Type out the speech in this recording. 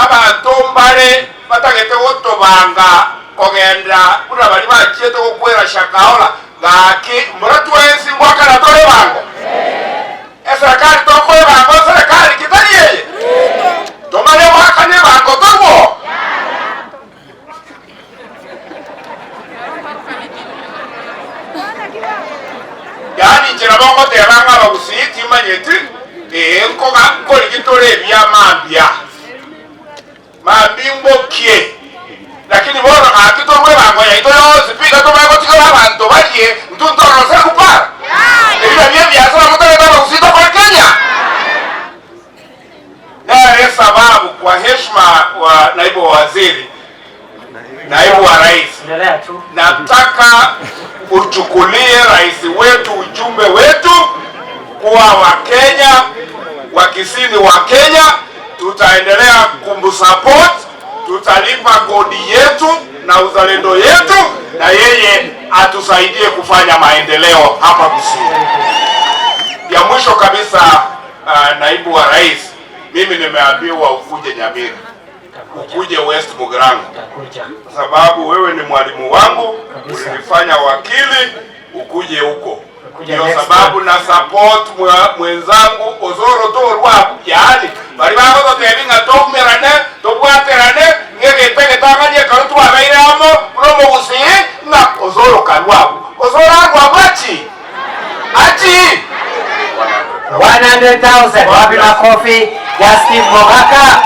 Abanto mbare batagete gotobanga kogenda buna baria bachiete gokwera Shakahola, gaki mbora twensi ngoakana tore ebango? Eserekari tokoa ebango nserekari ki tari eye? Tomanye goakana ebango torwo? Yaani inche nabo ngoteba ng'a abagusii timanyeti, ee nkoga nkorigi tore ebia mambia. Mambia mbokie. Lakini bono gaki torwe ebango yaito yonsi pi iga tobae gotigera abanto barie intwe ntororose kupara. Ebi nabio ebiasara motarete abagusii tokore Kenya. Nere esababu kwa heshima wa naibu wa waziri, naibu wa rais, nataka uchukulie rais wetu ujumbe wetu kuwa Wakenya wa Kisii ni wa Kenya, tutaendelea kumsupport, tutalipa kodi yetu na uzalendo yetu, na yeye atusaidie kufanya maendeleo hapa Kisii. Ya mwisho kabisa Uh, naibu wa rais, mimi nimeambiwa ukuje Nyamira, ukuje West Mugirango, kwa sababu wewe ni mwalimu wangu, ulinifanya wakili, ukuje huko. Ndio sababu na support mwenzangu Osoro torwa, yaani bari bagogotebi ng'a toumerane tobwaterane ng'egete getang'ani ekero twabeire amo buna omogusii ng'a Osoro karwa abwo Osoro arwa abwo achi Achi! 100,000. Wapi makofi ya Steve Mogaka?